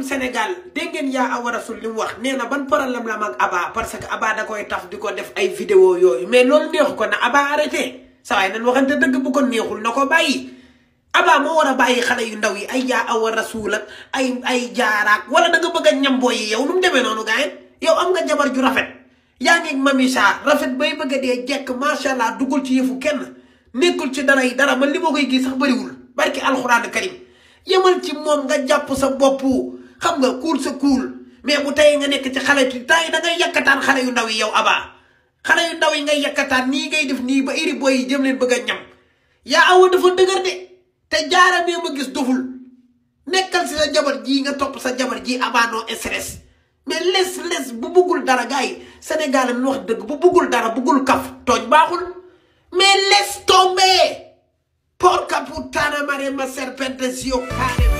borom Sénégal dégg ngeen yaa Awa Rassoul li mu wax nee na ban problème la mag Aba parce que Aba da koy taf di ko def ay vidéo yooyu mais loolu neexu ko na Aba arrêté saa waay nan waxante dëgg bu ko neexul na ko bàyyi Aba moo war a bàyyi xale yu ndaw yi ay yaa Awa Rassoul ak ay jaaraak wala da nga bëgg a ñamboo yi yow nu mu demee noonu gars yow am nga jabar ju rafet yaa ngi Mami Sarr rafet bay bëgg a dee jekk macha allah duggul ci yëfu kenn nekkul ci dara yi dara man li ma koy gis sax bëriwul barki alxuraan karim yemal ci moom nga jàpp sa bopp xam nga kuul sa kuul mais bu tey nga nekk ci xale yi da ngay yakkataan xale yu ndaw yi yow Aba xale yu ndaw yi ngay yakkataan nii ngay def nii ba iri boy yi jëm leen bëgg a ñam yaa Awa dafa dëgër de te jaara nee ma gis doful nekkal si sa jabar ji nga topp sa jabar ji Aba no stress mais les bu buggul dara gars yi Sénégal mi wax dëgg bu buggul dara buggul kaf tooñ baaxul mais laisse tomber porca puttana marema serpente zio cane